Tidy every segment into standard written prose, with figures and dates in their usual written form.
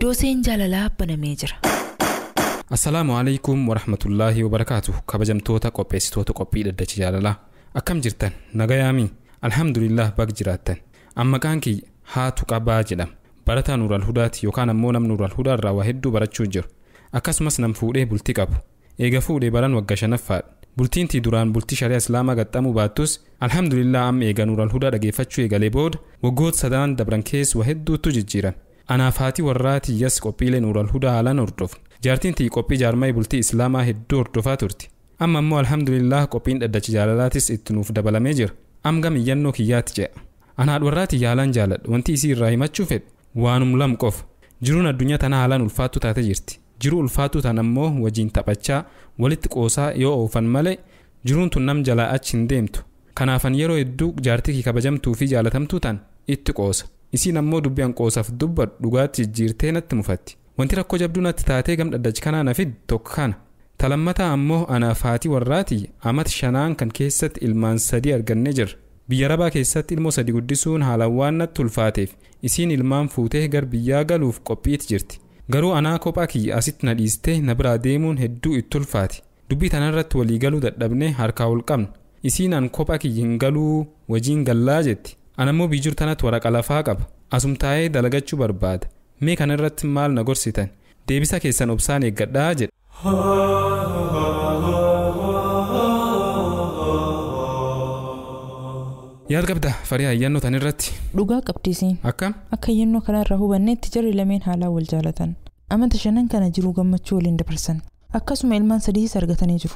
Dooseen jaalalaa banamee jira. Assalaamu alaikum warahmatullaahi wabarakaatu. Kabajamtoota qopheessitoota qophii dhaddacha jaalalaa. Akkam jirtan? Nagayaamii? Alhamdulillah bag jiraattan. Amma maqaan kiyya Haatu Qabaa jedhama. Barataa Nuural Hudaati yookaan ammoo nam Nuural Hudaa irraa waa hedduu barachuu jiru. Akkasumas nam fuudhee bultii qabu. Eega fuudhee baran waggaa shanaffaadha. Bultiin tii duraan bultii shari'a Islaamaa gaxxamuu baattus alhamdulillah amma eega Nuural Hudaa dhageeffachuu eegalee booda waggoota sadan dabran keessa waa hedduutu jijjiirame. Anaaf haati warraa tiyyas qophiilee Nuural Hudaa haalaan hordofna. Jaartiin tiyyi qophii jaarmaa bultii Islaamaa hedduu hordofaa turti. Amma immoo alhamdulillah qophiin dhaddacha jaalalaatis itti nuuf dabalamee jira. Amgam iyyannoo kiyyaatti ce'a. Ana haadha warraa tiyya haalaan jaaladha. Wanti isii irraa himachuu fedhu waanum lam qofa. Jiruun addunyaa tanaa haalaan ulfaattuu taatee jirti. Jiruu ulfaattuu tan ammoo wajjin taphachaa walitti qoosaa yoo oofan malee jiruun tun nam jalaa achi hin deemtu. Kanaafan yeroo hedduu jaartii kee kabajamtuu fi jaalatamtuu tan itti qoosa. Isiin ammoo dubbii an qoosaaf dubbadhu dhugaatti jijjiirtee natti mufatti. Wanti rakkoo jabduu natti taatee gam dhaddacha kanaa na fiddu tokko kana. Talammataa ammoo anaaf haati warraati amata shanaan kan keessatti ilmaan sadii argannee jirra. Biyya Arabaa keessatti ilmoo sadi guddisuun haalaan waan natti ulfaateef isiin ilmaan fuutee gar biyyaa galuuf qophiitti jirti. Garuu anaa kophaa kiyya asitti na dhiistee na biraa deemuun hedduu itti ulfaati. Dubbii tanarratti walii galuu dadhabnee harkaa ol qabna. Isiin an kophaa kiyya hin galuu wajiin gallaa jetti. An ammoo biyya tanatti waraqa lafaa qaba. Asum taa'ee dalagachuu barbaada. Mee kanarratti maal na gorsitan? Deebisa keessan obsaan eeggadhaa jedha. Yaad qabda farii iyyannoo tanirratti. Dhugaa qabdiisiin. Akkam? Akka iyyannoo kanarraa hubanneetti jarri lameen haalaan wal jaalatan. Amata shanan kana jiruu gammachuu waliin dabarsan. Akkasuma ilmaan sadiis argatanii jiru.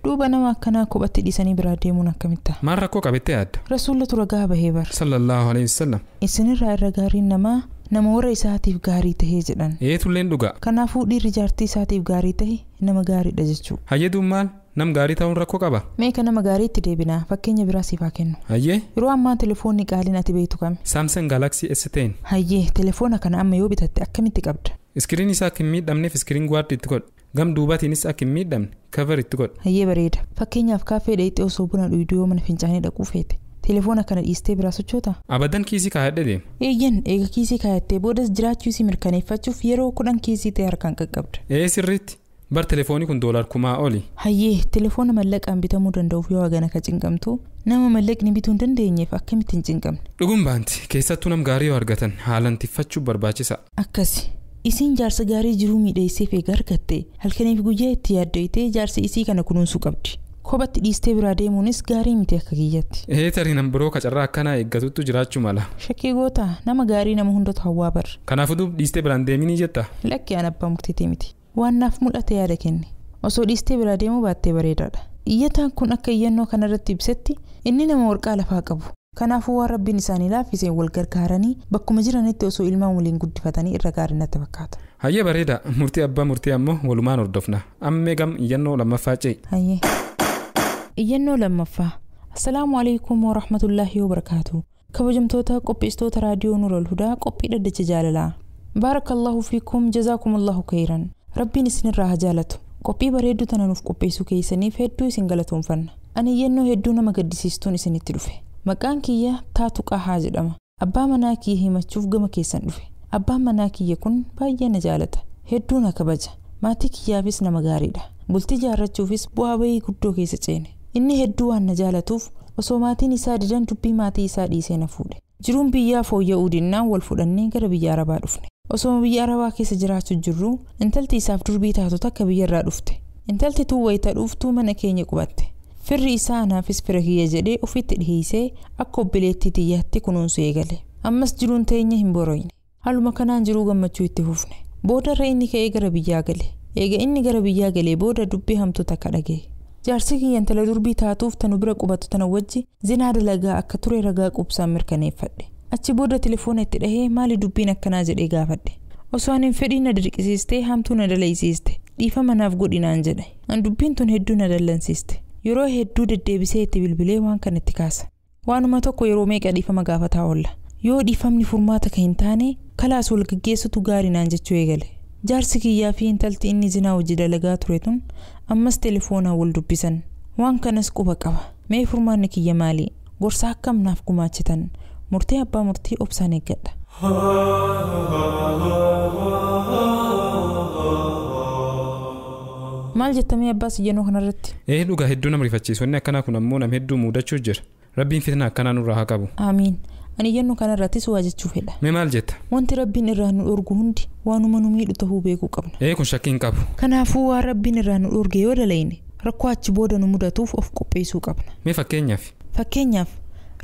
Duuba nama akkanaa kophatti dhiisanii biraa deemuun akkamitta? Maal rakkoo qabattee yaadda? Rasuullatu ragaa bahee bara. Sallallahu alaihi wasallam. Isinirraa irra gaariin namaa nama warra isaatiif gaarii tahee jedhan. Eetulleen dhugaa. Kanaafuu dhiirri jaartii isaatiif gaarii tahe nama gaariidha jechuudha. Hayyeeduun maal? Nam gaarii ta'uun rakkoo qaba? Mee kan nama gaariitti deebinaa fakkeenya biraa siif haa kennu. Hayyee? Yeroo ammaa telefoonni qaaliin ati beektu kami? Samsung Galaxy S10. Hayyee telefoona kana amma yoo bitatte akkamitti qabda? Iskiriin isaa akka hin miidhamneef iskiriin guard itti godhu. Gam duubatiinis akka hin miidhamne cover itti godhu. Hayyee bareeda. Fakkeenyaaf kaaffee dhaqxee osoo buna dhugduu yoo mana fincaanii dhaquu feete. Telefoona kana dhiistee biraa sochoota? Abadan kiisii kaayadhee deema. Eeyyan eega kiisii kaayattee boodas jiraachuu isii mirkaneeffachuuf yeroo 10 kiisii ta'e harkaan qaqqabda. Ee sirriitti. Bar telefoonii kun $10,000 oli. Hayyee telefoona mallaqaan bitamuu danda'uuf yoo hagana ka cinqamtu nama mallaqni bituu hin dandeenyeef akkamitti hin cinqamne? Dhugum baanti keessattuu nam gaarii yoo argatan haalaan tiffachuu barbaachisa. Akkasi. Isiin jaarsa gaarii jiruu miidheesseef eega argatte halkaniif guyyaa itti yaaddoytee jaarsi isii kana kunuunsuu qabdi. Kophatti dhiistee biraa deemuunis gaarii miti akka kiyyatti. Ee tarii nam biroo kacarraa akkanaa eeggatutti jiraachuu mala. Shakkii goota nama gaarii nama hundatu hawwaa barra. Kanaafuu duub dhiistee biraan deeminii jetta? Lakki an abbaa murtiitii miti. Waan naaf mul'ate yaada kenne. Osoo dhiistee biraa deemuu baattee bareedaadha. Iyyataan kun akka iyyannoo kanarratti ibsetti inni nama warqaa lafaa qabu. Kanaafuu waan rabbiin isaanii laaffiseen wal gargaaranii bakkuma jiranitti osoo ilmaan waliin guddifatanii irra gaarii natti fakkaata. Hayyee bareeda. Murtii abbaa murtii ammoo walumaan hordofna. Ammee gam iyyannoo lammaffaa ce'i. Hayyee. Iyyannoo lammaffaa. Assalaamu alaikum warahmatullaahi wabarakaatu. Kabajamtoota qopheessitoota raadiyoo Nuural Hudaa qophii dhaddacha jaalalaa. Baarakallahu fiikum jazaakumullahu khayran. Rabbiin isinirraa haa jaalatu. Qophii bareedduu tana nuuf qopheessuu keessaniif hedduu isin galatoomfanna. Ani iyyannoo hedduu nama gaddisiistuun isinitti dhufe. Maqaan kiyya Taatu Qahaa jedhama. Abbaa manaa kiyya himachuuf gama keessan dhufe. Abbaan manaa kiyya kun baay'ee na jaalata. Hedduu na kabaja. Maatii kiyyaafis nama gaariidha. Bultii jaarrachuufis bu'aa bayii guddoo keessa ceene. Inni hedduu waan na jaalatuuf osoo maatiin isaa didan dubbii maatii isaa dhiisee na fuudhe. Jiruun biyyaa fooyya'uu dinnaan wal fudhannee gara biyya Arabaa dhufne. Osoo biyya Arabaa keessa jiraachuu jirru intalti isaaf durbii taatu takka biyyarraa dhufte. Intalti tun wayita dhuftuu mana keenya qubatte. Firri isaa anaafis fira kiyya jedhee ofitti dhiheessee akka obboleettii tiyyaatti kunuunsu eegale. Ammas jiruun teenya hin boroyne. Haaluma kanaan jiruu gammachuu itti fufne. Boodarra inni ka'ee gara biyyaa gale. Eega inni gara biyyaa galee booda dubbii hamtuu takka dhaga'e. Jaarsi kiyya intala durbii taatuuf tanu bira qubatu tana wajji zinaa dalagaa akka ture ragaa quubsaan mirkaneeffadhe. Achi booda telefoona itti dhahee maali dubbiin akkanaa jedhee gaafadhe. Osoo ani hin fedhiin na dirqisiistee hamtuu na dalaysiiste. Dhiifama naaf godhi naan jedhe. An dubbiin tun hedduu na dallansiiste. Yeroo hedduu deddeebisee itti bilbilee waan kana itti kaasa. Waanuma tokko yeroo meeqa dhiifama gaafataa oolla. Yoo dhiifamni furmaata kan hin taane kalaas wal gaggeessutu gaarii naan jechuu eegale. Jaarsi kiyyaa fi intalti inni zinaa hojii dalagaa ture tun ammas telefoonaan wal dubbisan. Waan kanas quba qaba. Mee furmaanni kiyya maali? Gorsa akkam naaf gumaachitan? Murtii abbaa murtii obsaan eeggadha. Maal jettamee abbaas iyyannoo kanarratti? Ee dhugaa hedduu nama rifachiisu inni akkanaa kun ammoo nam hedduu mudachuu jira. Rabbiin fitna akkanaa nurraa haa qabu. Aamiin. Ani iyyannoo kanarrattis waa jechuu fedha. Mee maal jetta? Wanti rabbiin irraa nu dhorgu hundi waanuma nu miidhu tahuu beekuu qabna. Ee kun shakkii hin qabu. Kanaafuu waan rabbiin irraa nu dhorge yoo dalayne rakkoo achi booda nu mudatuuf of qopheessuu qabna. Mee fakkeenyaaf? Fakkeenyaaf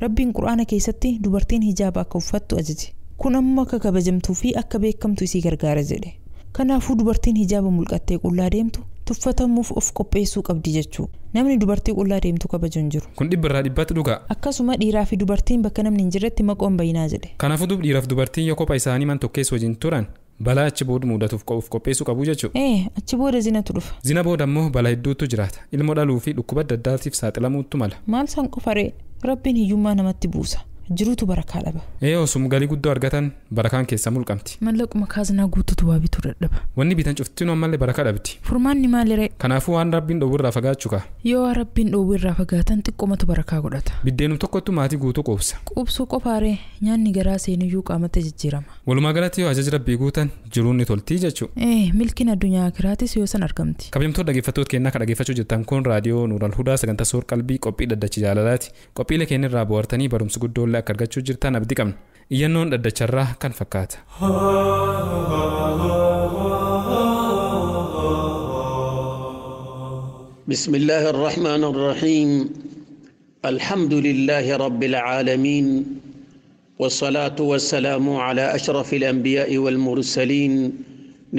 rabbiin quraana keessatti dubartiin hijaaba akka uffattu ajaje. Kun ammoo akka kabajamtuu fi akka beekamtu isii gargaara jedhe. Kanaafuu dubartiin hijaaba mulqattee qullaa deemtu tuffatamuuf of qopheessuu qabdi jechuu. Namni dubartii qullaa deemtu kabaju hin jiru. Kun dhibba irraa dhibbatti dhugaa. Akkasuma dhiiraa fi dubartiin bakka namni hin jirretti maqoon bayinaa jedhe. Kanaafuu dub dhiiraaf dubartiin yoo kopha isaanii man tokkeessa wajjin turan balaa achi booda mudatuuf of qopheessuu qabu jechuudha. Ee achi booda zinatu dhufa. Zina booda ammoo balaa hedduutu jiraata. Ilmoo dhaluu fi dhukkuba adda addaatiif saaxilamuutu mala. Maal san qofaree rabbiin hiyyummaa namatti buusa. Jiruutu barakaa dhaba. Ee osuma galii guddoo argatan barakaan keessa mulqamti. Mallaquma kaaznaa guututu waa bituu dadhaba. Wanni bitan cuftinuu ammallee barakaa dhabdi. Furmaanni maaliree? Kanaafuu waan rabbiin dhoowwu irraa fagaachuu kaa. Yoo waan rabbiin dhoowwu irraa fagaatan xiqqoomatu barakaa godhata. Biddeenum tokkottu maatii guutuu quubsa. Quubsuu qofaaree nyaanni garaa seenuyyuu qaamatti jijjiirama. Walumaa galatti yoo ajaja rabbii guutan jiruun ni toltii jechuudha. Ee milkiin addunyaa akiraatis yoo san argamti. Kabajamtoota dhaggeeffattoota keenyaa kan dhaggeeffachuu jirtan kun raadiyoo Nuural Hudaa sagantaa soor qalbii qophii dhaddacha jaalalaati. Qophiilee keenya irraa bohaartanii barumsa guddoo illee akka argachuu jirtan abdii qabna. Iyyannoon dhaddacharraa kan fakkaata. بسم الله الرحمن الرحيم الحمد لله رب العالمين والصلاة والسلام على أشرف الأنبياء والمرسلين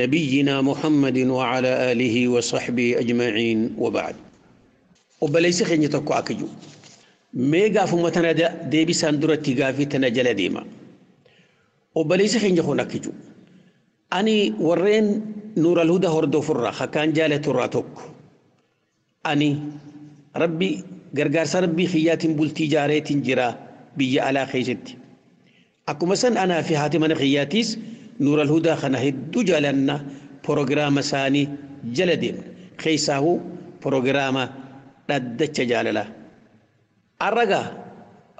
نبينا محمد وعلى آله وصحبه أجمعين وبعد وبليس خيني تكو أكجو ميغا فمتنا ديبي ساندورة غافي تنجل ديما وبليس خيني خون أكجو أني ورين نور الهدى هردو فرا خكان جالة راتوك أني ربي غرغارس ربي خيات بولتي جاريت جرا بي على خيجتي أكو مثلا أنا في هاتي من خياتيس نور الهدى خنا هدو جالنا بروغرام ساني جلدين خيساهو بروغرام ردتش جاللا الرجا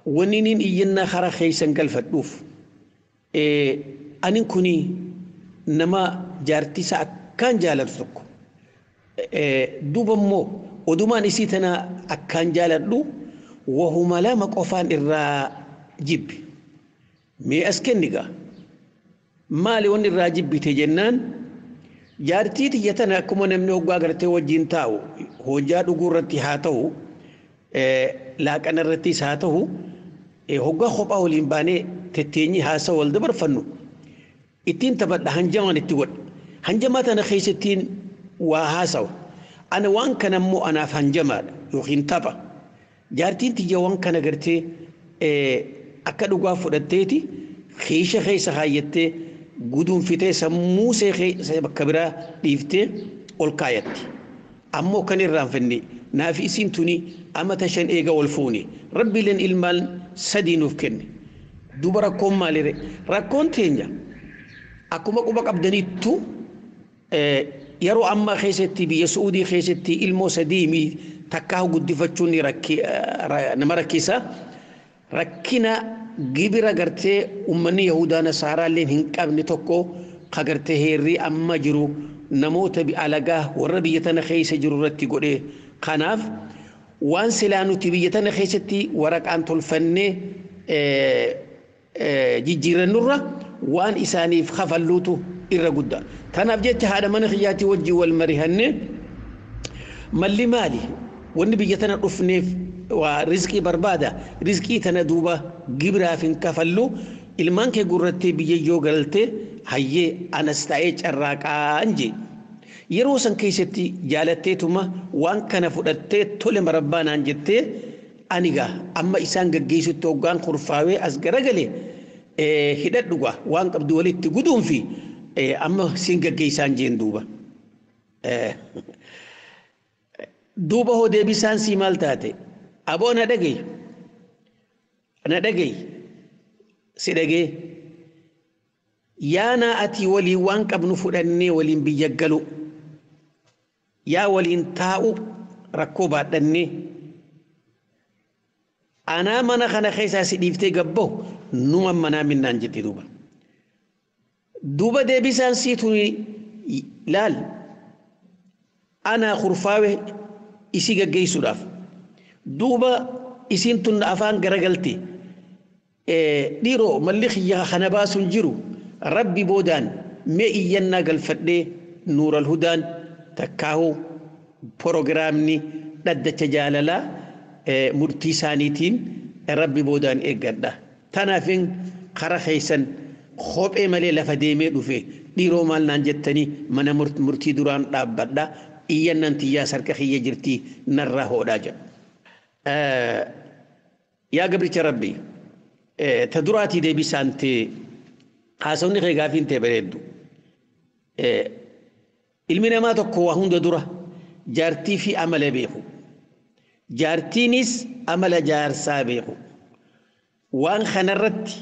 ونينين إينا خرا خيسن قلفت إيه أنين كوني نما جارتي سا كان جالت إيه دوبا مو odumaan isii tana akkaan jaaladhu wahuma lama qofaan irraa jibbi. Mee as kennigaa maali wanni irraa jibbite jennaan jaartii tiyya tana akkuma namni hoggaa gartee wajjin taa'u hojjaa dhuguu irratti haa ta'u laaqana irrattis haa ta'u hoggaa kophaa waliin baanee tetteenyi haasa wal dabarfannu ittiin taphadha hanjamaan itti godha. Hanjamaa tana keessattiin waa haasawa. Ana waan kana immoo anaaf hanjamaadha yookiin tapha. Jaartiin tiyya waan kana gartee akka dhugaa fudhatteeti keesha keessa kaayyattee guduunfitee sammuu see bakka biraa dhiiftee ol kaayatti. Ammoo kan irraanfanne naaf isiin tuni amata 5 eega wal fuuni. Rabbiileen ilmaan 3 nuuf kenne. Duuba rakkoon maalire? Rakkoon teenya akkuma quba qabdanittu yeroo ammaa keessatti biyya Suudii keessatti ilmoo 3 takkaa guddifachuun nama rakkisa. Rakkina gibira gartee uummanni Yahudaa Nasaaraalleen hin qabne tokko ka gartee heerri amma jiru namoota alagaa warra biyya tana keessa jiru irratti godhe. Kanaaf waan silaa nuti biyya tana keessatti waraqaan tolfannee jijjiirannurra waan isaaniif kafalluutu irra guddaa. Tanaaf jecha haadha mana kiyyaatii wajjin wal marihanne malli maali? Wanni biyya tana dhufneef waa rizqii barbaada. Rizqii tana duuba gibiraaf hin kafallu. Ilmaan kee gurrattee biyya yoo galtee hayyee anas ta'ee carraaqaan jee. Yeroo san keessatti jaalatteetuma waan kana fudhattee tole marabbaa naan jettee ani gaa amma isaan gaggeessutti hoggaan kurfaawee as garagalee hidhadhu gaa waan qabdu walitti guduunfi amma siin gaggeessaan jeen duuba. Duuba hoo deebisaan sii maal taate? Aboo na dhagayi. Na dhagayi. Si dhagee. Yaa naa ati waliin waan qabnu fudhannee waliin biyya galu. Yaa waliin taa'u rakkoo baadhannee. Anaa mana kana keessaa si dhiiftee gabbahu numa manaa minnaan jetti duuba. Duuba deebisaan sii tuni laal. Anaa kurfaawe isii gaggeessuudhaaf. Duuba isiin tun afaan garagalte. Dhiiroo malli xiyyaa kana baasuun jiru rabbi boodaan mee iyyannaa galfadhee Nuural Hudaan takkaahu proogiraamni dhaddacha jaalalaa murtii isaaniitiin rabbi boodaan eeggadha. Tanaafin kara keessan kophee malee lafa deemee dhufe dhiiroo maal naan jettanii mana murtii duraan dhaabbadha. Iyyannaan tiyyaa sarka kiyya jirtii narraa hoodhaa jedha. Yaa gabricha rabbi ta duraatii deebisaan tee haasawni kee gaafiin tee bareeddu. Ilmi namaa tokko waa hunda dura jaartii fi amala beeku. Jaartiinis amala jaarsaa beeku. Waan kanarratti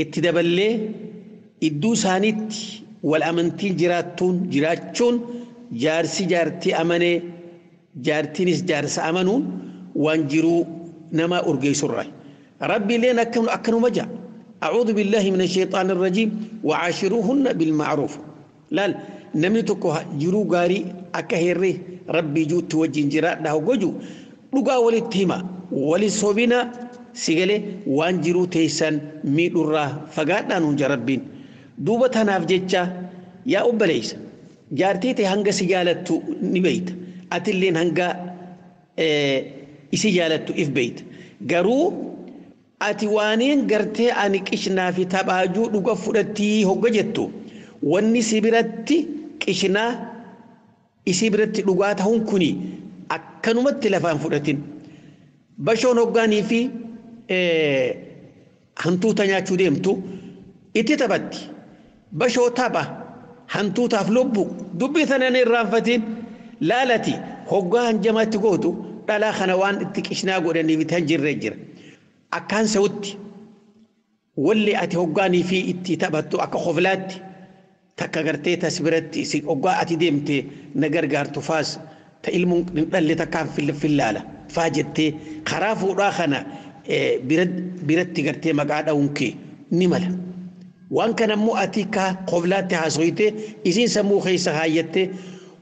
itti daballee idduu isaaniitti wal amantiin jiraattuun jiraachuun jaarsi jaartii amanee jaartiinis jaarsa amanuun waan jiruu nama urgeessurra. Rabbi illeen akkanuma ja'a. أعوذ بالله من الشيطان الرجيم وعاشروهن بالمعروف. laal, namni tokko jiruu gaarii akka heerree rabbii juutti wajjin jiraadhaa goju dhugaa walitti hima wali sobina sigalee waan jiruu teessan miidhurraa fagaadhaan hunja rabbiin. Duuba tanaaf jecha yaa obboleessa, jaartii ta'e hanga si jaalattu ni beeyta, atilleen hanga isi jaalattu if beeyta. Garuu ati waaniin gartee ani qishnaa fi taphaajuu dhuga fudhattii hogga jettu, wanni si biratti qishnaa isii biratti dhugaa ta'uun kuni akkanumatti lafaan fudhatin. Bashoon hoggaanii fi hantuuta nyaachuu deemtu itti taphatti. Bashoo tapha hantuutaaf lubbu dubbii tanan irraanfatin. Laalati hoggaa hanjamaatti gootu dhalaa kana waan itti qishnaa godhaniif itti hanjirree jira. Akkaan sa'utti walli ati hoggaanii fi itti taphattu akka qoflaatti takka gartee tas biratti hoggaa ati deemte na gargaartu faas ta ilmuun hin dhalle takkaan fillaala faa jettee karaa fuudhaa kana biratti gartee maqaa dha'uun kee ni mala. Waan kana immoo ati ka qoflaatti haasoyte isiin sammuu keessa haayyatte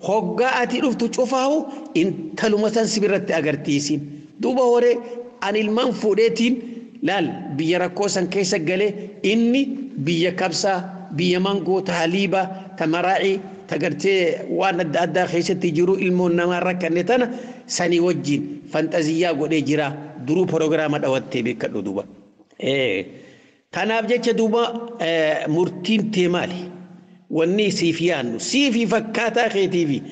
hoggaa ati dhuftu cufaahu intaluma san si biratti agartiisin. Duuba horee ani ilmaan fuudheetiin laal biyya rakkoo san keessa galee inni biyya kabsaa, biyya mangoo, ta haliibaa, ta maraa'ii, ta gartee waan adda addaa keessatti jiru ilmoon namaa rakkanne tana sanii wajjin fanxaziyyaa godhee jira, duruu proogiraama dhawattee beekadhu duuba. Tanaaf jecha duuba murtiin tee maali? Wanni siif yaannu siifi fakkaataa keetiifi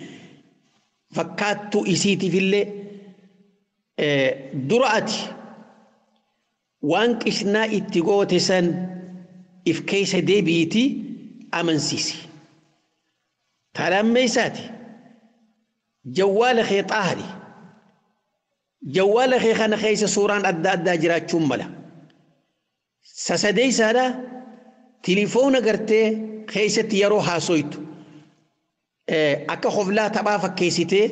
fakkaattuu isiitiif illee dura ati waan qishnaa itti goote san if keessa deebiitii amansiisi. Talammeessaati jawwaala kee xaahari. Jawwaala kee kana keessa suuraan adda addaa jiraachuun mala. Sasadeessaadha tilifoona gartee keessatti yeroo haasoytu akka hoflaa taphaa fakkeessitee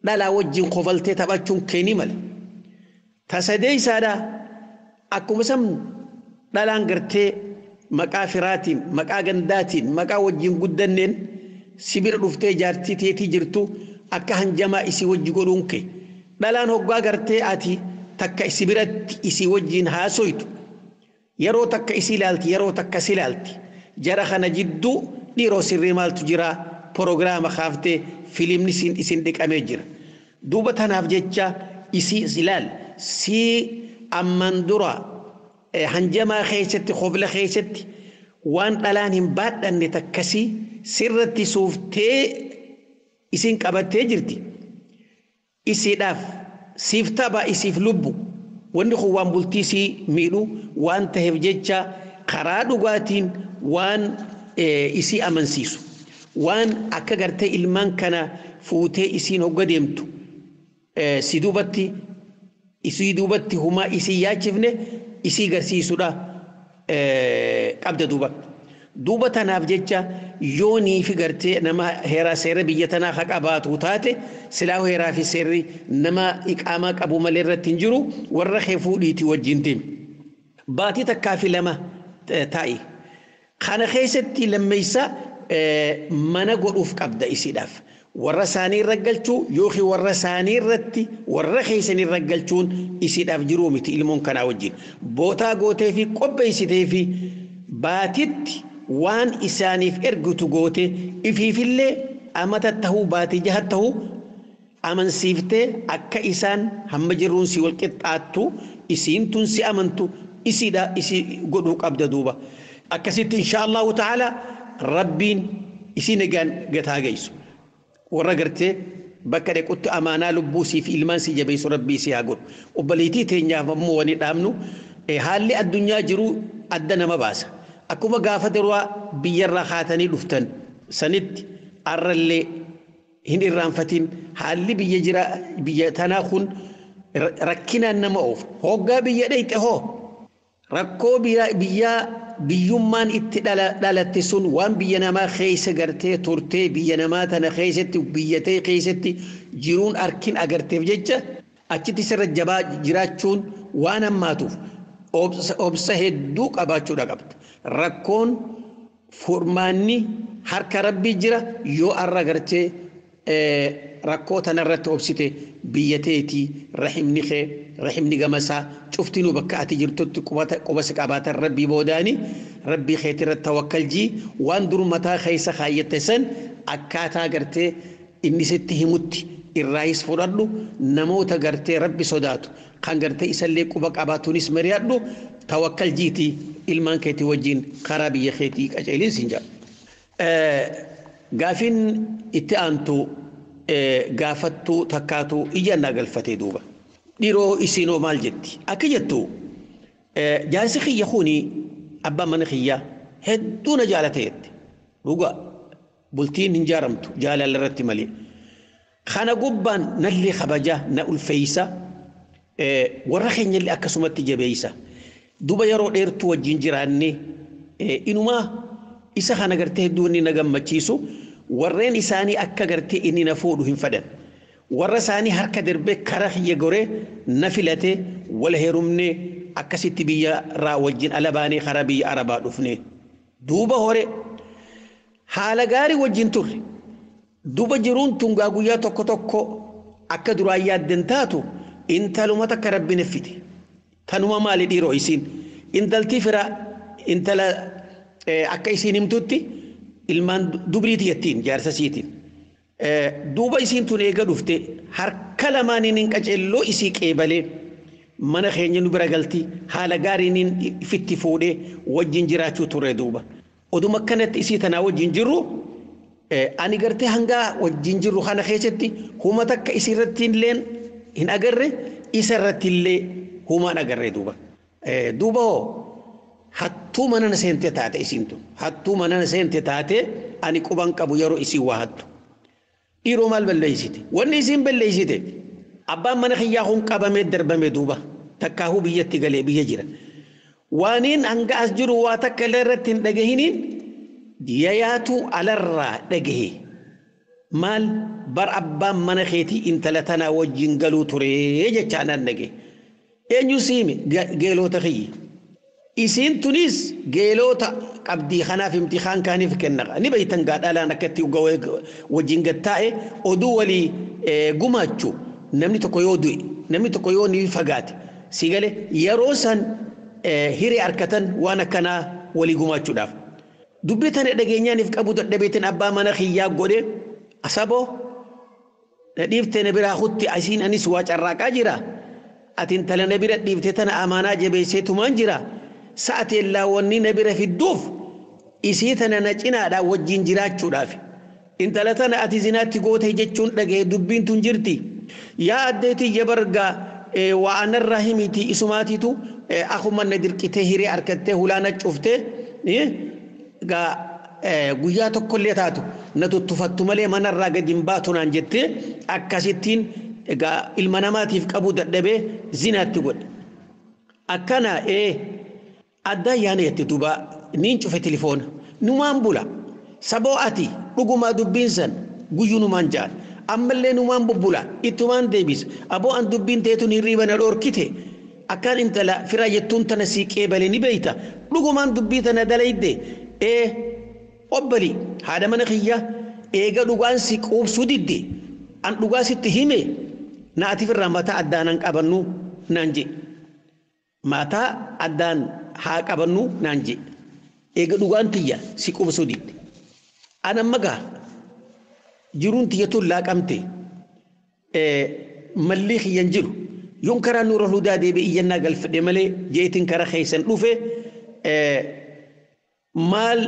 dhalaa wajjin kofaltee taphachuun kee ni mala. Tasadeessaadha akkuma san dhalaan gartee maqaa firaatiin, maqaa gandaatiin, maqaa wajjin guddanneen si bira dhuftee jaartii teetii jirtu akka hanjamaa isii wajji godhuun kee. Dhalaan hoggaa gartee ati takka isi biratti isii wajjin haasoytu yeroo takka isii ilaalti, yeroo takka si ilaalti. Jara kana jidduu dhiiroo sirrii maaltu jira? Proogiraama kaaftee filimni isin dhiqamee jira. Duuba tanaaf jecha isii ilaal sii amman dura hanjamaa keessatti hobla keessatti waan dhalaan hin baadhanne takkasii sirratti suuftee isin qabattee jirti. Isiidhaaf siif tapha isiif lubbu wanni kun waan bultii sii miidhu waan taheef jecha karaa dhugaatiin waan isii amansiisu waan akka gartee ilmaan kana fuutee isiin hogga deemtu si duubatti isii duubatti humaa isii yaachifne isii garsiisudha qabda duuba. Duuba tanaaf jecha yoonii fi gartee nama heeraa seera biyya tanaa haa qabaatu taate silaa heeraa fi seerri nama iqaamaa qabu malee irratti hin jiru warra kee fuudhiitii wajjin deemi. Baatii takkaa fi lama taa'i. Kana keessatti lammeessa mana godhuuf qabda isiidhaaf. Warra isaanii irra galchuu yookiin warra isaanii irratti warra keessan irra galchuun isiidhaaf jiruu miti ilmoon kanaa wajjin. Bootaa gootee fi qopheessitee fi baatitti waan isaaniif ergitu goote ifiifillee amata tahuu baatii jaha tahuu amansiiftee akka isaan hamma jirruun si wal qixxaattu isiin tun si amantu isiidha isii godhuu qabda duuba. Akkasitti insha Allahu ta'ala rabbiin isii nagaan gataa geessu. Warra gartee bakka dhaqutti amaanaa lubbuu siif ilmaan si jabeessu rabbii si haa godhu. Obboleettii teenyaaf ammoo wani dhaabnu haalli addunyaa jiru adda nama baasa. Akkuma gaafa duraa biyyarraa kaatanii dhuftan sanitti arrallee hin irraanfatin haalli biyya jira biyya tanaa kun rakkinaan nama oofa. Hoggaa biyya dhayxe hoo rakkoo biyyaa biyyummaan itti dhalatte sun waan biyya namaa keessa gartee turtee biyya namaa tana keessatti biyya ta'e keessatti jiruun arkin agarteef jecha achitti sirra jabaa jiraachuun waan hammaatuuf obsa hedduu qabaachuudha qabda. Rakkoon furmaanni harka rabbii jira yoo arra gartee rakkoo tanarratti obsite biyya teetii rahimni kee rahimni gamasaa cuftinuu bakka ati jirtutti qubasa qabaatan rabbii boodaani rabbii keetii irratti tawakkaljii waan dur mataa keessa kaayyatte san akkaataa gartee inni sitti himutti irraayis fudhadhu namoota gartee rabbi sodaatu kan gartee isallee quba qabaatuunis mari'adhu tawakkaljiitii ilmaan keetii wajjin karaa biyya keetii qaceeliin siin jedha. Gaafiin itti aantu gaafattuu takkaatu ijannaa galfatee duuba. Dhiiroo isiinoo maal jetti? Akka jettu jaarsi kiyya kuni abbaan mana kiyyaa hedduu na jaalate jette. Dhugaa bultiin hin jaaramtu jaalala irratti malee. Kana gubbaan nallee kabajaa na ulfeeysa warra keenyallee akkasumatti jabeeysa. Duba yeroo dheertuu wajjin jiraannee inumaa isa kana gartee hedduu inni na gammachiisu warreen isaanii akka gartee inni na fuudhu hin fedhan. Warra isaanii harka darbee karaa kiyya goree na filate wal heerumnee akkasitti biyya irraa wajjin ala baanee karaa biyya arabaa dhufne. Duuba hore haala gaarii wajjin turre. Duuba jiruun tungaa guyyaa tokko tokko akka duraan yaadden taatu intaluma takka rabbi na fide. Tanuma maali dhiiroo isiin intaltii fira intala akka isiin himtutti ilmaan dubriiti jettiin jaarsa siitiin. Duuba isiin tun eega dhufte harka lamaaniin hin qaceelloo isii qeebalee mana keenya nu bira galti haala gaariin ifitti fuudhee wajjin jiraachuu turre duuba. Oduma akkanatti isii tanaa wajjin jirru ani gartee hangaa wajjin jirru kana keessatti huma takka isii irratti illee hin agarre isa irratti illee humaan agarre duuba. Duuba hoo hattuu mana na seente taate isiin tun hattuu mana na seente taate ani quban qabu yeroo isiin waa hattu. Dhiiroo maal balleessite? Wanni isiin balleessite abbaan mana kiyyaa kun qabamee darbame duuba takkaahuu biyyatti galee biyya jira. Waaniin hanga as jiru waa takka illee irratti hin dhagahiniin yayaatu alarraa dhagahe. Maal bar abbaan mana keetii intala tanaa wajjin galuu turee jechaa naan dhagahe. Eenyu siime geelota kiyyi. Isiin tunis geelota qabdii kanaaf imtixaan kaaniif kenna. Ni beeytan gaadhaalaan akkatti wajjin gattaa'e oduu walii gumaachu namni tokko yoo du'e namni tokko yoo ni fagaate si galee yeroo san hiree harkatan waan akkanaa walii gumaachuudhaaf. Dubbii tana dhageenyaaniif qabu dadhabeetiin abbaa mana kiyyaa godhe asaboo dhiiftee na biraa kutti asiin anis waa carraaqaa jira. Ati intala na bira dhiiftee tana amaanaa jabeessee tumaan jira. Sa'ateen laawwanni na bira fidduuf isii tana na cinaadhaa wajjin jiraachuudhaaf. Intala tana ati zinaatti goote jechuun dhaga'e dubbiin tun jirti. Yaa addeetii jabargaa waa anarraa himiti isumaatiitu akkuma na dirqitee hiree harkattee hulaana cuftee guyyaa tokkollee taatu na tuttufattu malee manarraa gadi hin baatu naan jettee akkasittiin egaa ilma namaatiif qabu dadhabee zinaatti godhe. Akkana addaa yaana jette duuba niin cufe tilifoona numaan bula saboo ati dhugumaa dubbiin san guyyuu numaan jaan ammallee numaan bubbula ittumaan deebisa aboo an dubbiin teetun hirriiba na dhorkite akkaan intala fira jettuun tana sii qeebale ni beeyta dhugumaan dubbii tana dalayde. Obbali haadha mana kiyya eega dhugaan si quubsuu didde an dhugaa sitti hime na atiif irraa mataa addaan han qabannu naan je. Mataa addaan haa qabannu naan je. Eega dhugaan tiyya si quubsuu didde. An amma gaa jiruun tiyya tun laaqamte malli kiyyan jiru yoon karaa Nuura Hudaa deebi'e iyyannaa galfadhe malee jeetiin karaa keessan dhufe maal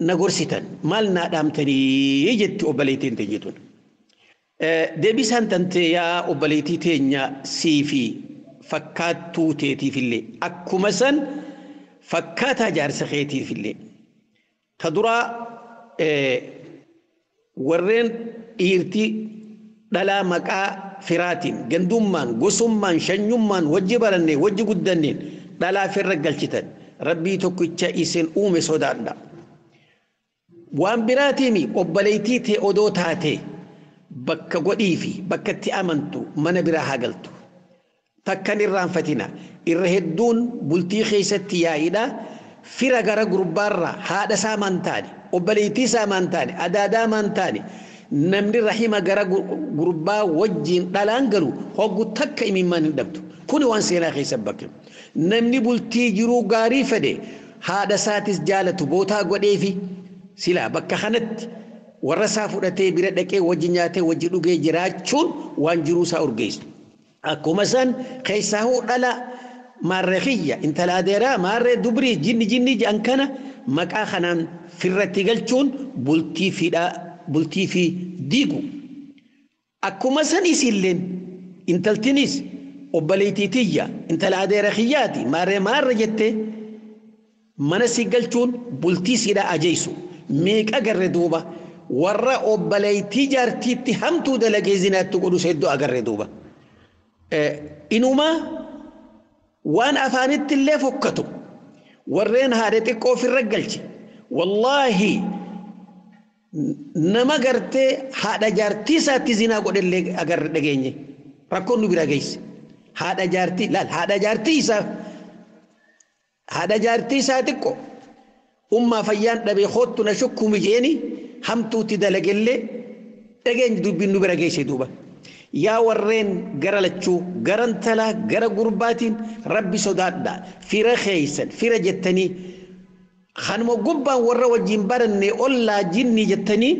na gorsitan maal naa dhaamtanii jetti obboleettiin teenya tun. Deebisaan tantee yaa obboleettii teenya sii fi fakkaattuu teetiifillee akkuma san fakkaataa jaarsa keetiifillee ta duraa warreen dhiirtii dhalaa maqaa firaatiin gandummaan gosummaan shanyummaan wajji baranne wajji guddanneen dhalaa firra galchitan rabbii tokkicha isin uume sodaadha. Waan biraatiimi obboleettii tee odoo taate bakka godhii fi bakka itti amantu mana biraa haa galtu. Takkan irraanfatina irra hedduun bultii keessatti yaa'idha. Fira gara gurbaarraa haadha isaa maan taane obboleettii isaa maan taane adaadaa maan taane namni rahima gara gurbaa wajjiin dhalaan galu hoggu takka imimmaan hin dhabdu. Kuni waan seenaa keessa bakke. Namni bultii jiruu gaarii fedhe haadha isaatis jaalatu bootaa godheefi silaa bakka kanatti warra isaa fudhatee bira dhaqee wajji nyaatee wajji dhugee jiraachuun waan jiruu isaa urgeessu. Akkuma san keessaahuu dhala maarree kiyya intala adeeraa maarree dubrii jinni jinni jedhan kana maqaa kanaan firratti galchuun bultii fiidhaa bultii fi diigu. Akkuma san isiilleen intaltinis obboleettii tiyya intala adeera kiyyaati maarree maarree jettee mana si galchuun bultii siidhaa ajeessu meeqa garre duuba warra obboleettii jaartiitti hamtuu dalagee zinaatti godhus hedduu agarre duuba. Inumaa waan afaanitti illee fokkatu warreen haadha xiqqoo ofirra galche wallaahi nama gartee haadha jaartii isaatti zinaa godhellee agarre dhageenye rakkoon nu bira geesse haadha jaartii laal haadha jaartii isaa haadha jaartii isaa xiqqoo ummaa fayyaan dhabee hoottu na shukkumi jeeni hamtuutti dalagellee dhageenye dubbiin nu bira geesse duuba. Yaa warreen gara lachuu gara intalaa gara gurbaatiin rabbi sodaadha fira keeysan fira jettanii kanuma gubbaan warra wajjin baranne ollaa jinni jettanii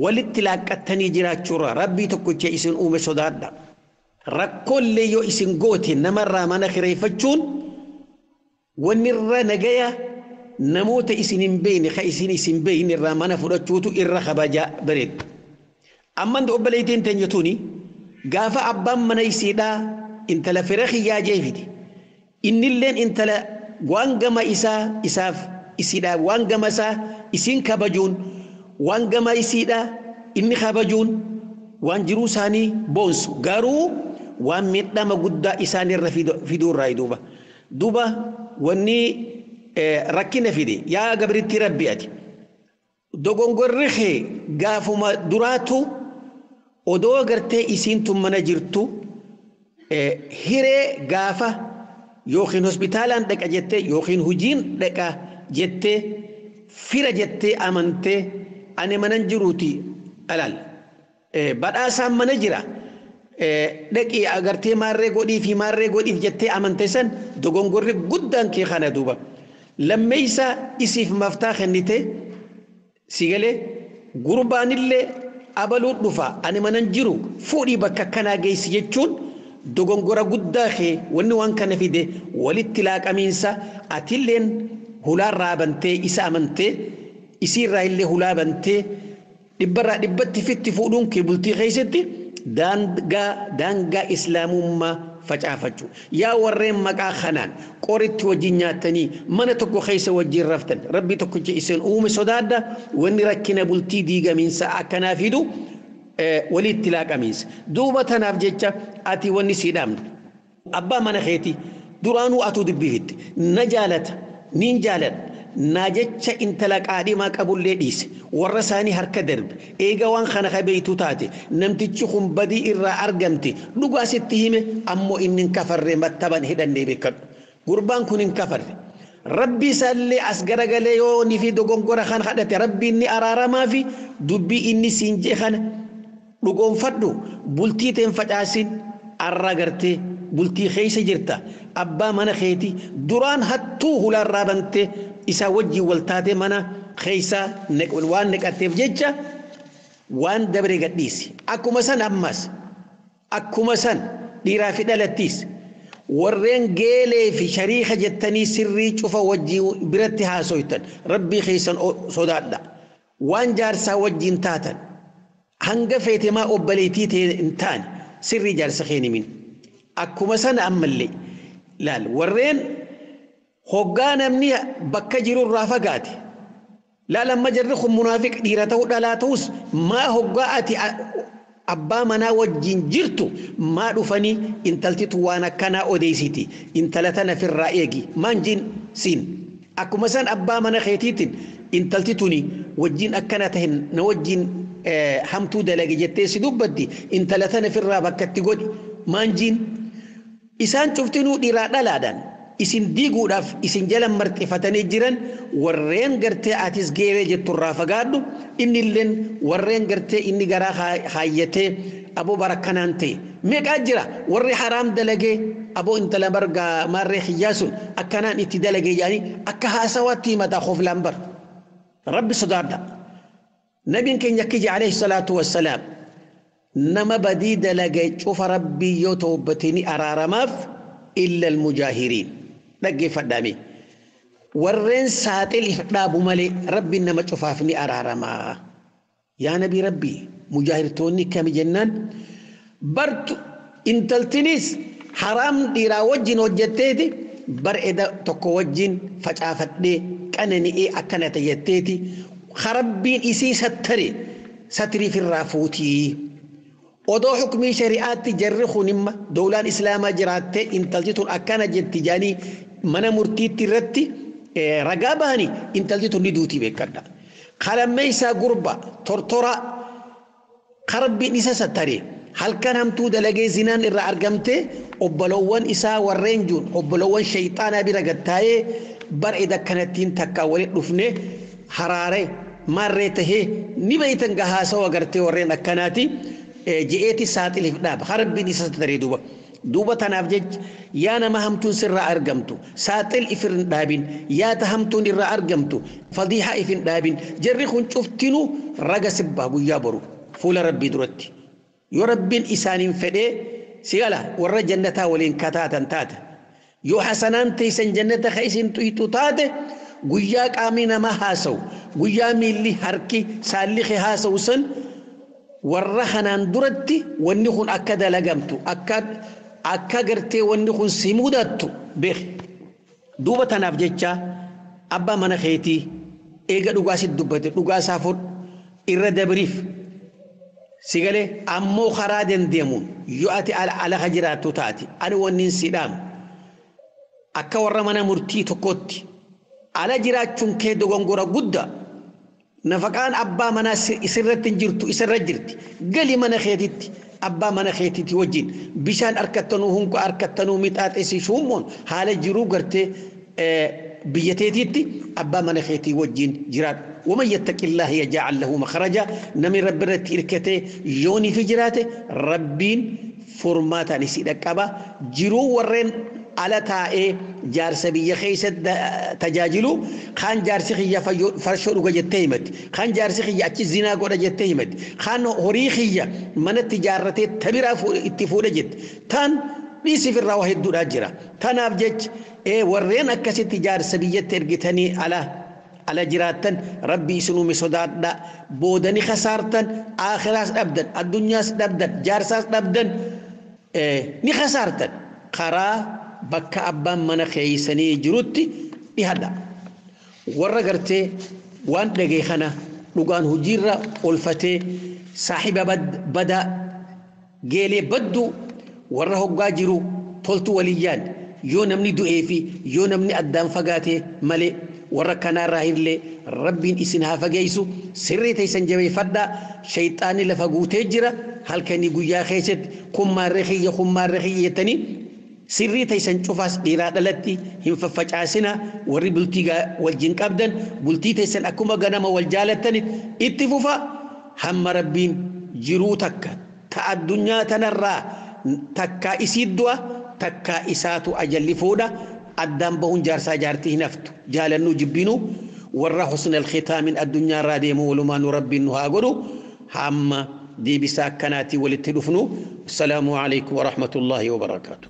walitti laaqqattanii jiraachuurra rabbii tokkicha isin uume sodaadha. Rakkoollee yoo isin goote namarraa mana kireeffachuun wanni irra nagaya namoota isin hin beekne ka isin isin beekne irraa mana fudhachuutu irra kabajaa bareedu. Amman obboleettiin teenya tuni gaafa abbaan mana isiidhaa intala fira kiyyaa jeefite innilleen intala waan gama isaa isaaf isiidhaa waan gama isaa isiin kabajuun waan gama isiidhaa inni kabajuun waan jiruu isaanii boonsu garuu waan miidhama guddaa isaanirra fiduurraa duuba. Duuba wanni rakkina fide yaa gabriitti rabbi ati dogongorri kee gaafuma duraatu odoo gartee isiin tun mana jirtu hiree gaafa yookiin hospitaalaan dhaqa jettee yookiin hojiin dhaqa jettee fira jettee amantee ani manan jiruuti alaal badhaasaan mana jira dhaqii agartee maarree godhii fi maarree godhiif jettee amante san dogongorri guddaan kee kana duuba lammeeysa isiif maftaa kennite si galee gurbaanillee abaluu dhufa ani manan jiru fuudhii bakka akkanaa geessi jechuun dogongora guddaa kee wanni waan kana fide walitti laaqamiinsa atilleen hulaarraa bantee isa amantee isiirraa illee hulaa bantee dhibbarraa dhibbatti fitti fuudhuun kee bultii keessatti daangaa islaamummaa facaafachuu yaa warreen maqaa kanaan qoritti wajjin nyaatanii mana tokko keessa wajjin raftan rabbi tokkicha isin uume sodaadha wanni rakkina bultii diigamiinsa akkanaa fidu walitti laaqamiinsa duuba tanaaf jecha ati wanni sii dhaamne abbaa mana keeti duraanuu atuu dubbifitti na jaalata niin jaaladha naa jecha intala qaadhimaa qabullee dhiise warra isaanii harka darbe eega waan kana kabeeytu taate namtichi kun badii irraa argamte dhugaa sitti hime ammoo inni hin kafarre mattaban hidhannee beekadhu gurbaan kun hin kafarre Rabbi isaallee as garagalee yoo ni fi dogongora kan kadhate rabbiin ni araaramaa fi dubbii inni siin jee kana dhugoonfadhu. Bultii teen facaasin. Arra gartee bultii keessa jirta, abbaa mana keeti duraan hattuu hulaarraa bantee isaa wajjin wal taatee mana keessa waan neqatteef jecha waan dabre gadhiisi. Akkuma san ammas akkuma san dhiiraa fi dhalattiis warreen geelee fi shariika jettanii sirrii cufa wajjin biratti haasoytan, rabbii keessan sodaadha. Waan jaarsaa wajjin taatan hanga feetemaa obboleettii ta'e hin taane sirrii jaarsa keen himin. Akkuma sana ammallee laal warreen hoggaa namni bakka jirurraa fagaate, laal amma jarri kun munaafiq dhiira ta'uu dhalaa ta'us, maa hoggaa ati abbaa manaa wajjin jirtu maa dhufanii intaltitu waan akkanaa odeessiti, intala tana firraa eegi maan jin siin? Akkuma san abbaa mana keetiitiin intalti tuni wajjin akkana tahin, na wajjin hamtuu dalage jettee si dubbatti, intala tana firraa bakkatti godhi maan jiin? Isaan cuftinuu dhiiraa dhalaadhaan isin diiguudhaaf isin jala marxifatanii jiran. Warreen gartee atis geeree jetturraa fagaadhu, innilleen warreen gartee inni garaa haayyatee aboo barakkanaan ta'e meeqaa jira, warri haraam dalagee aboo intala bargaa maarree xiyyaa sun akkanaan itti dalagee jedhanii akka haasawaatti himataa hoflaan bar. Rabbi sodaadha. Nabiin keenya akki jedhe alayhi salaatu wassalaam: nama badii dalage cufa rabbii yoo toobbate ni araaramaaf, illa almujaahiriin. Dhaggeeffadhaame, warreen saaxil if dhaabu malee rabbiin nama cufaaf ni araaramaa. Yaa nabii rabbii, mujaahirtoonni kami jennaan, bartu intaltinis haraam dhiiraa wajjin hojjetteeti bar eda tokko wajjin facaafadhee qanani'ee akkana ta'etteeti, rabbiin isii sattare satiriif irraa fuutii. Odoo hukumii shari'aatti jarri kun imma dowlaan islaamaa jiraattee intalti tun akkana jetti jaanii mana murtiitti irratti ragaa bahanii, intalti tun ni duutii beekadha. Kalammee isaa gurba tortora rabbiin isa sattare halkan hamtuu dalagee zinaan irraa argamte, obboloowwan isaa warreen jiru obboloowwan shayxaanaa bira gattaa'ee bar eda akkanattiin takkaa walitti dhufne haraare maarree tahee ni beeytan gahaasawa gartee warreen akkanaati je'eeti saaxiliif dhaaba, rabbiin isa sattaree duuba. Duuba tanaaf jecha yaa nama hamtuun sirraa argamtu saaxil if hin dhaabin, yaa ta hamtuun irraa argamtu fadiihaa if hin dhaabin. Jarri kun cuftinuu raga sibbaa guyyaa boru fuula rabbii duratti. Yoo rabbiin isaaniin fedhee si gala warra jannataa waliin kataatan taate, yoo hasanaan teessan jannata ka isin tuytu taate, guyyaa qaamni namaa haasawu, guyyaa miilli harki saalli haasawu san, warra kanaan duratti wanni kun akka dalagamtu akka gartee wanni kun si mudattu beeki. Duuba tanaaf jecha abbaa mana keetii eega dhugaa sitti dubbate dhugaa isaa fudhu, irra dabriif si galee. Ammoo karaa dandeemuun yoo ati ala jiraattu taate, ani wanni si dhaamu akka warra mana murtii tokkotti ala jiraachuun kee dogongora guddaa. Nafaqaan abbaa manaa isirratti hin jirtu, isirra jirti. Gali mana keetitti abbaa mana keetitti wajjin bishaan harkattanuu, hunqa harkattanuu, mixaaxesii shuummoon haala jiruu gartee biyya teetiitti abbaa mana keetii wajjin jiraadhu. ومن يتق الله يجعل له مخرجا. نمي رب رتي إركته يوني في جراته ربين فرماتا نسي دقبا جرو ورين ala taa'ee jaarsa biyya keessa tajaajilu kaan jaarsi kiyya farshoo dhuga jettee himatti, kaan jaarsi kiyya achi zinaa godha jettee himatti, kaan horii kiyya manatti jaarratee tabiraa itti fuudha jetti, taan dhiisiif irraa waa hedduudhaa jira. Tanaaf jecha warreen akkasitti jaarsa biyyatti ergitanii ala jiraattan, rabbii isin uume sodaadhaa. Boodani kasaartan, aakhiraas dhabdan, addunyaas dhabdan, jaarsaas dhabdan, ni kasaartan. Karaa bakka abbaan mana keeysanii jirutti dhihadha. Warra gartee waan dhagee kana dhugaan hojiirra olfatee saaxiba badaa geelee baddu warra hoggaa jiru toltu waliyyaan yoo namni du'ee fi yoo namni addaan fagaate malee, warra kanaarraa illee rabbiin isin haa fageessu. Sirrii teessan jabeeffadhaa. Shayxaanni lafa guutee jira. Halkanii guyyaa keessatti kummaarree kiyya, kummaarree kiyya jettanii Sirrii teessan cufaas dhiiraa dhalatti hin faffacaasina. Warri bultii wajjin qabdan bultii teessan akkuma ganama wal jaalattan itti fufa. Hamma Rabbiin jiruu takka ta addunyaa tanarraa takkaa isii du'a, takkaa isaatu ajalli fuudha. Addaan bahuun jaarsaa jaartii hin haftu. Jaalannuu jibbinuu warra husna alkhitaamin addunyaarraa deemu walumaanuu Rabbiin nu haa godhu. Hamma deebisaa akkanaatii walitti dhufnu, assalaamu alaikum warahmatullaahi wabarakaatu.